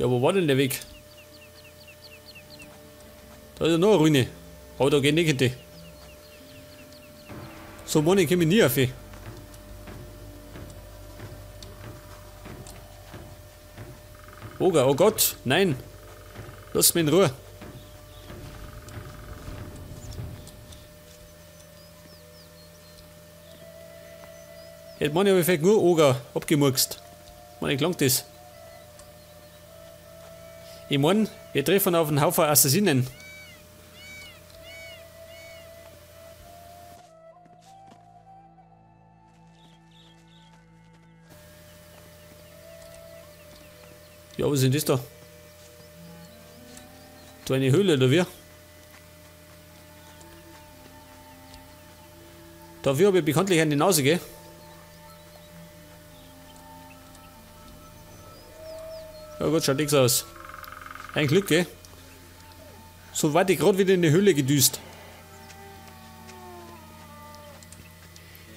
Ja, wo war denn der Weg? Da ist ja noch eine Ruine. Aber da geht nicht hin. So meine ich komme ich nie auf. Oh Gott, nein. Lass mich in Ruhe. Hätte man ja vielleicht nur Oger abgemurkst. Man, ich langt das. Ich mein, wir treffen auf einen Haufen Assassinen. Ja, was ist denn das da? Da eine Höhle, oder wie? Dafür habe ich bekanntlich eine Nase, gell? Ja gut, schaut nichts aus. Ein Glück, gell? So weit ich gerade wieder in die Höhle gedüst.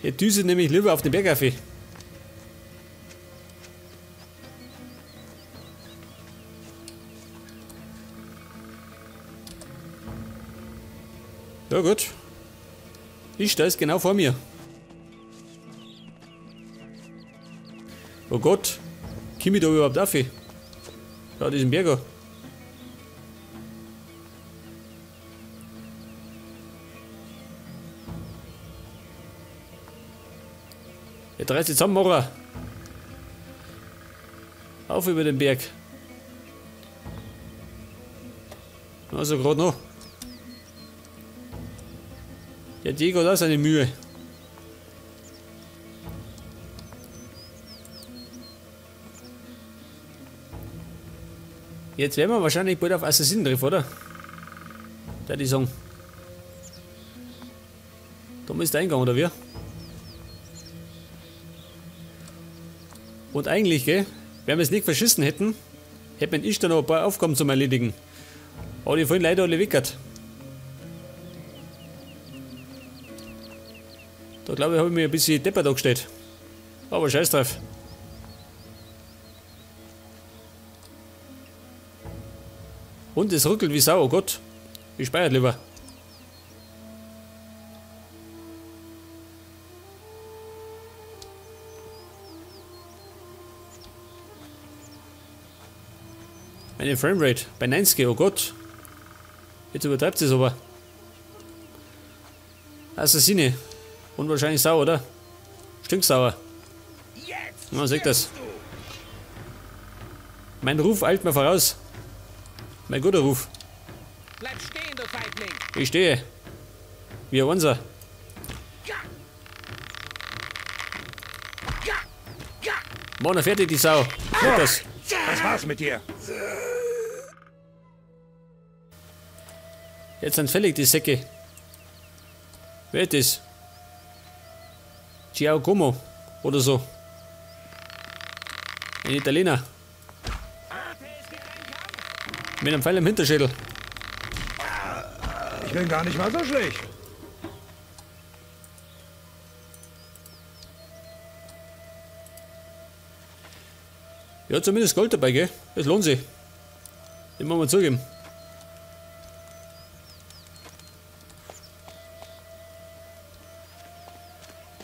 Ich düse nämlich lieber auf den Berg auf. Ja gut. Ich stelle es genau vor mir. Oh Gott. Komm ich da überhaupt auf? Ja, diesen Berg. Jetzt reißt sich zusammen, Maurer. Auf über den Berg. Also gerade noch. Der Diego hat auch seine Mühe. Jetzt werden wir wahrscheinlich bald auf Assassinen treffen, oder? Da die sagen. Da ist der Eingang, oder wie? Und eigentlich, gell, wenn wir es nicht verschissen hätten, hätten ich da noch ein paar Aufgaben zum Erledigen. Aber die fallen leider alle weg. Da glaube ich, habe ich mir ein bisschen deppert angestellt. Aber scheiß drauf. Und es ruckelt wie Sau, oh Gott. Ich speichere lieber. Meine Framerate bei 90, oh Gott. Jetzt übertreibt es aber. Assassine. Und wahrscheinlich sauer, oder? Stinksauer. Na, seht das. Mein Ruf eilt mir voraus. Mein guter Ruf. Bleib stehen, du Feigling. Ich stehe. Wie unser. Mann, fertig die Sau. Seht das. Was war's mit dir? Jetzt sind fällig die Säcke. Wer ist das? Giacomo oder so. Ein Italiener. Mit einem Pfeil im Hinterschädel. Ich bin gar nicht mal so schlecht. Ja, zumindest Gold dabei, gell? Das lohnt sich. Den muss man zugeben.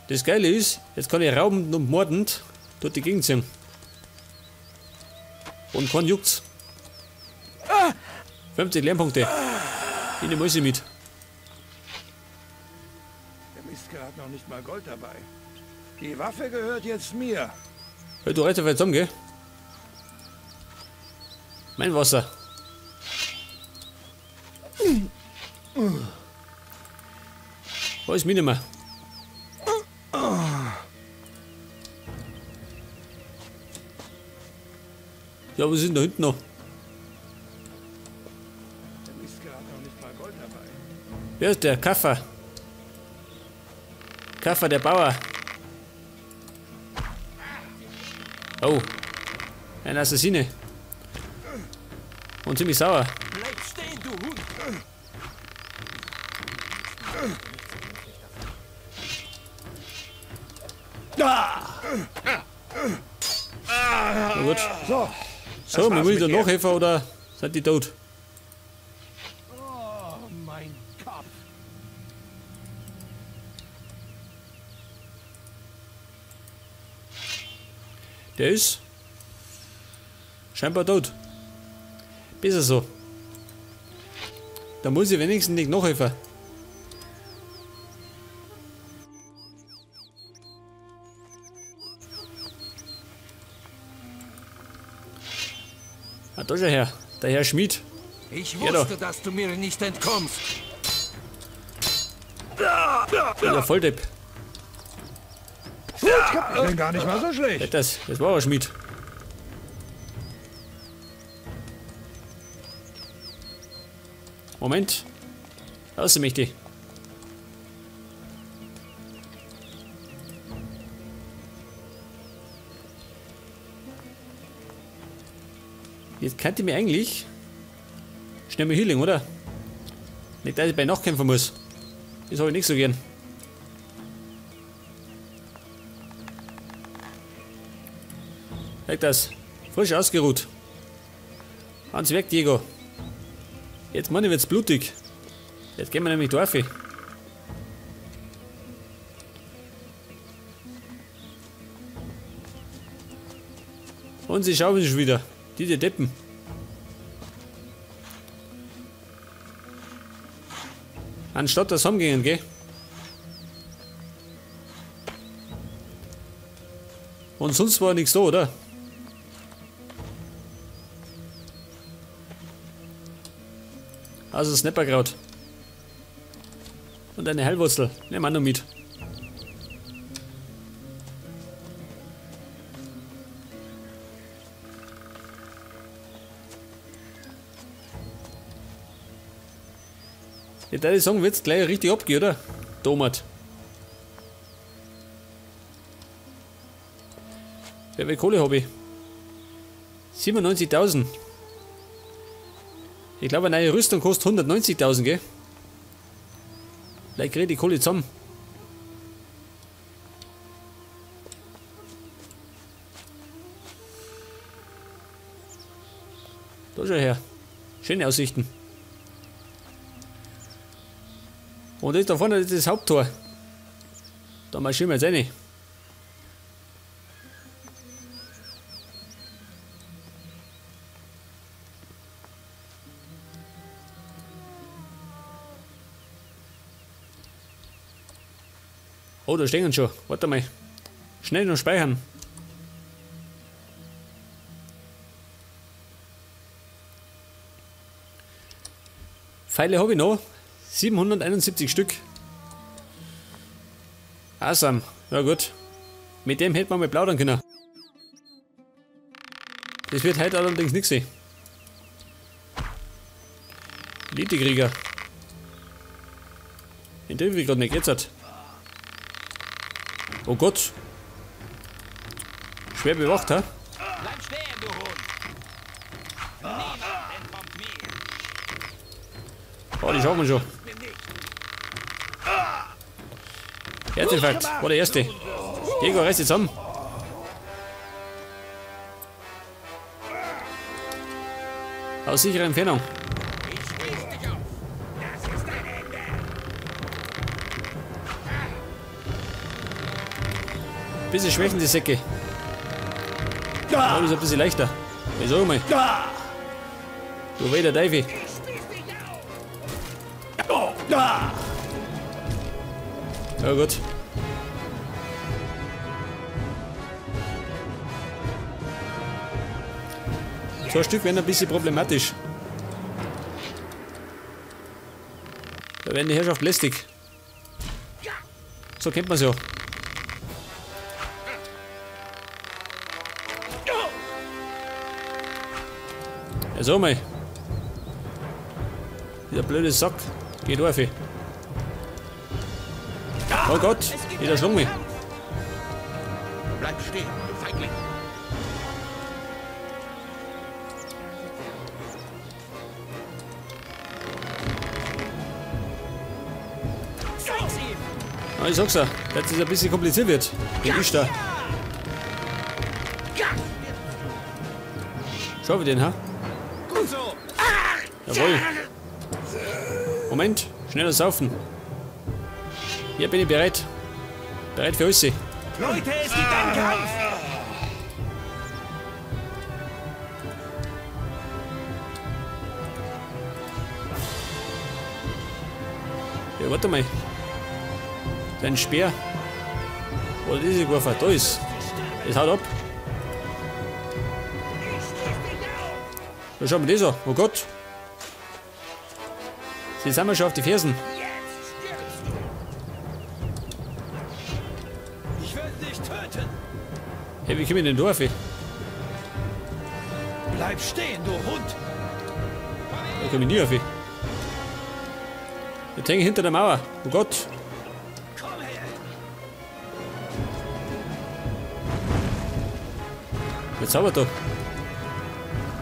Das Geile ist, jetzt kann ich raubend und mordend durch die Gegend ziehen. Und kein juckt's. 50 Lernpunkte. Ich nehme alles mit. Der Mistkerl hat noch nicht mal Gold dabei. Die Waffe gehört jetzt mir. Hey, du reißt ja zusammen, gell? Mein Wasser. Alles mitnehmen. Ja, was ist denn da hinten noch? Der Mistkerl hat noch nicht mal Gold dabei. Wer ist der? Kaffer. Kaffer, der Bauer. Oh. Ein Assassine. Und ziemlich sauer. Bleib stehen, du Hund! Na gut. So, So, wir wollen da nachhelfen oder sind die tot? Oh, mein Kopf. Der ist scheinbar tot. Besser so. Da muss ich wenigstens nicht nachhelfen. Ah, da ist er her. Der Herr Schmied. Ich wusste, dass du mir nicht entkommst. Der Volldepp. Ich bin gar nicht mal so schlecht. Das war ein Schmied. Moment. Raus möchte ich. Jetzt könnte ich mir eigentlich schnell mal Healing, oder? Nicht, dass ich bei Nacht kämpfen muss. Das habe ich nicht so gern. Weg das. Frisch ausgeruht. Ans Werk, Diego. Jetzt meine ich, wird's blutig. Jetzt gehen wir nämlich drauf. Und sie schauen sich wieder. Diese Deppen. Anstatt das heimgehen, gell? Und sonst war nichts da, oder? Also Snapperkraut. Und eine Heilwurzel. Nehmen wir noch mit. Ja, der Song wird's gleich richtig abgehen, oder? Domat. Wer will Kohle habe ich? 97.000. Ich glaube, eine neue Rüstung kostet 190.000, gell? Vielleicht kriege ich die Kohle zusammen. Da schau her. Schöne Aussichten. Und das da vorne ist das Haupttor. Da marschieren wir jetzt rein. Oh, da stehen schon. Warte mal. Schnell noch speichern. Pfeile habe ich noch. 771 Stück. Awesome. Ja gut. Mit dem hätte man mal plaudern können. Das wird heute allerdings nichts sein. Elite-Krieger. Den treffe ich gerade nicht. Jetzt hat. Oh Gott. Schwer bewacht, hä? Bleib stehen, du Hund. Niemand entkommt mir. Oh, die schauen wir schon. Herzinfarkt war der erste. Diego, reiß dich zusammen. Aus sicherer Entfernung. Bisschen schwächen die Säcke. Ja, ist ein bisschen leichter. Ich sag mal. Du weh der Teufel. Ja gut. So ein Stück wäre ein bisschen problematisch. Da werden die Herrschaft lästig. So kennt man es ja. Ja, so mal. Dieser blöde Sack geht auf. Oh Gott, jeder schlug mich. Bleib stehen, du Feigling. Ah, ich sag's ja, dass es ein bisschen kompliziert wird. Bin ich da. Schau wir den, ha? Gut so. Jawohl. Moment, schneller saufen. Hier bin ich bereit. Bereit für alles. Leute, es gibt einen Kampf! Ja, warte mal. Dein Speer. Oder diese Waffe, da ist. Es haut ab. Da schauen wir das an. Oh Gott. Sie sind wir schon auf die Fersen. Ich werde dich töten. Hey, wie komme ich denn da auf? Bleib stehen, du Hund. Da komme ich nie auf. Ich hänge hinter der Mauer. Oh Gott. Komm her. Wer zaubert da?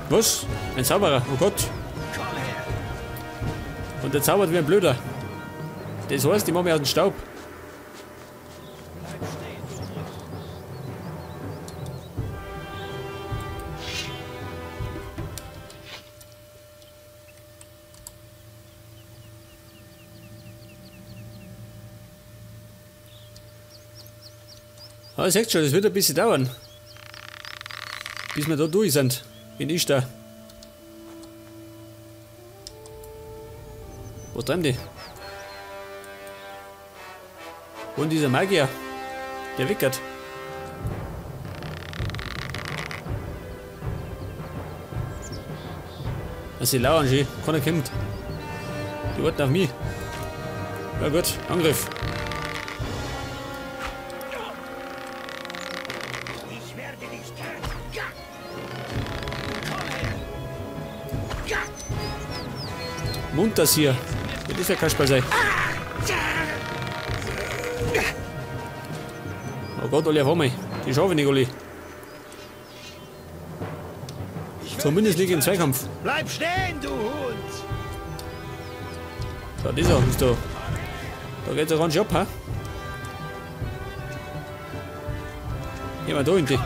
Was? Ein Zauberer. Oh Gott. Komm her. Und der zaubert wie ein Blöder. Das heißt, ich mach mich aus dem Staub. Bleib stehen, du Hund. Ah, seht schon, das wird ein bisschen dauern. Bis wir da durch sind. In Ishtar. Was treiben die? Und dieser Magier, der wickert. Also die lauern schon, keiner kommt. Die warten auf mich. Ja gut, Angriff. Ich werde dich töten. Ja. Komm her. Ja. Mund das hier. Das ist ja kein Spaß. Oh Gott, alle auf einmal. Die schaffe ich nicht, alle. Zumindest nicht im Zweikampf. Bleib stehen, du Hund! Schau, das ist da. Da geht's ja ganz schön ab, ha? Geh mal da in die.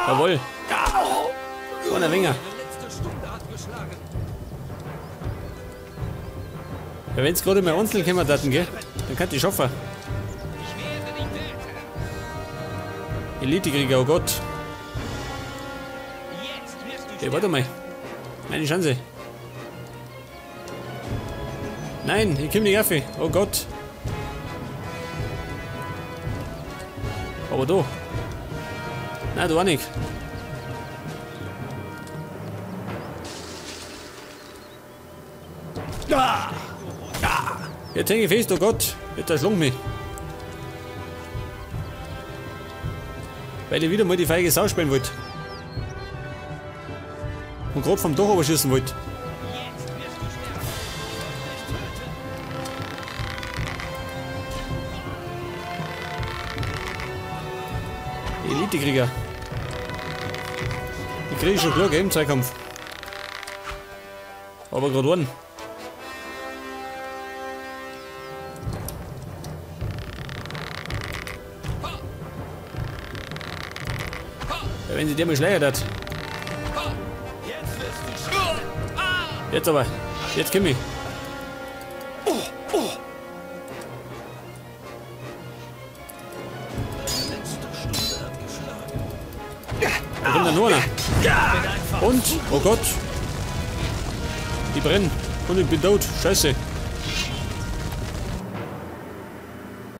Jawohl. Ohne Winger. Ja, wenn's gerade mal einzeln kommen daten, gell? Dann kann ich schaffen. Elite-Krieger, oh Gott. Hey, warte mal. Meine Chance. Nein, ich komm nicht auf. Oh Gott. Aber da. Nein, du auch nicht. Jetzt hänge ich fest, oh Gott. Jetzt erschlug mich. Weil ich wieder mal die feige Sau spielen wollte. Und gerade vom Dach überschießen wollte. Elite-Krieger. Die kriege ich schon klar, gell, im Zweikampf. Aber gerade einen. Ja, wenn sie dir mal schleiert hat. Jetzt aber. Jetzt komm ich. Da kommt dann nur einer. Und, oh Gott. Die brennen. Und ich bin tot. Scheiße.